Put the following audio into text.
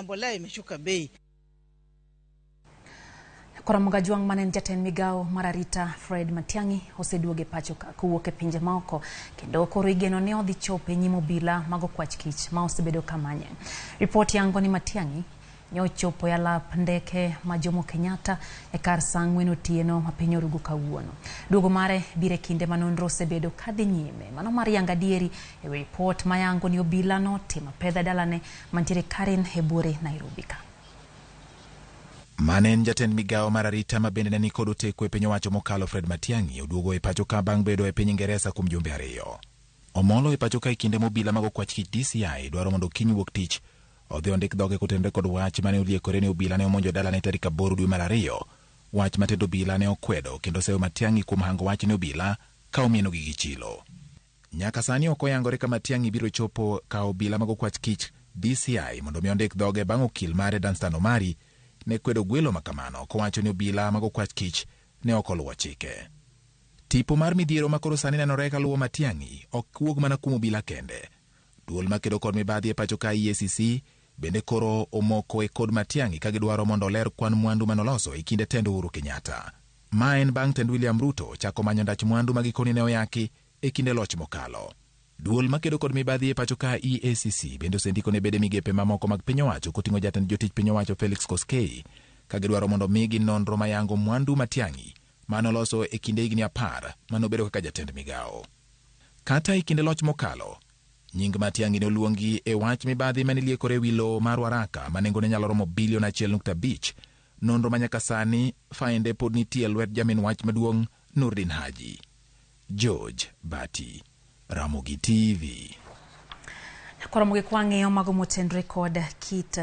mbolea imeshuka bei. Koro Gajwang' mane en jatend migawo mar arita Fred Matiang'i oseduogo e pacho kowuok e pinje maoko kendo koro igeno ni odhi chopo e nyim obila mag okwach kich ma osebedo kamanye. Ripot yango ni Matiang'i ne ochopo e alap ndeke ma Jomo Kenyatta e kar saa 4 otieno ma piny orugo kawuono. Duogo mare biro e kinde ma nonro osebedo kadhi nyime mano mar yango adieri e wi ripot mayango ni obila notimo apedha dalane mantiere Karen e buore Nairobi ka. Mane en jatend migawo mar arita ma bende ne nikod oteku e piny owacho mokalo Fred Matiang'i oduogo e pacho ka bang' bedo e piny Ingeresa kuom jumbe 2. Omolo e pacho ka e kinde mobila mag okwach kich DCI dwaro mondo kiny wuok tich odhi ondik dhoge kotenore kod wach mane oliekore ni obila ne omonjo dalane tarik 8 dwe mar 2. Wach ma tend obila ne okwedo kendo seyo Matiang'i kuom hango wach ne obila ka omienogi gi chilo. Nyaka sani ok oyangore ka Matiang'i biro chopo ka obila mag okwach kich DCI mondo mi ondik dhoge bang' okil mare Danstan Omari ne kwedo gwelo makamano kowacho ni obila mag okwach kich ne ok oluwo chike. Tipo mar midhiero ma koro sani nenore kaluwo Matiang'i ok wuog mana kuom obila kende. Duol makedo kod mibadhi e pacho ka EACC bende koro omoko e kod Matiang'i ka gidwaro mondo oler kwan mwandu manoloso e kinde tend Uhuru Kenyatta. Ma en bang' tend William Ruto chako manyo ndach mwandu ma gikoni ne oyaki e kinde loch mokalo. Duol makedo kod mibadhi e pacho ka EACC bende osendiko ne bede migepe mamoko mag piny owacho koting'o jatend jotich piny owacho Felix Koskei ka gidwaro mondo migi nonro mayango mwandu Matiang'i manoloso e kinde higni 10 manobedo kaka jatend migawo. Kata e kinde loch mokalo, nying Matiang'i ne oluongi e wach mibadhi mane liekore e wi lowo mar Waraka ma nengone nyalo romo bilion 1.5. Nonro ma nyaka sani fainde pod nitie e lwet jamin wach maduong' Nurdin Haji. George Bati, Ramogi TV. Koro mogik wang'iyo mago motenore kod kit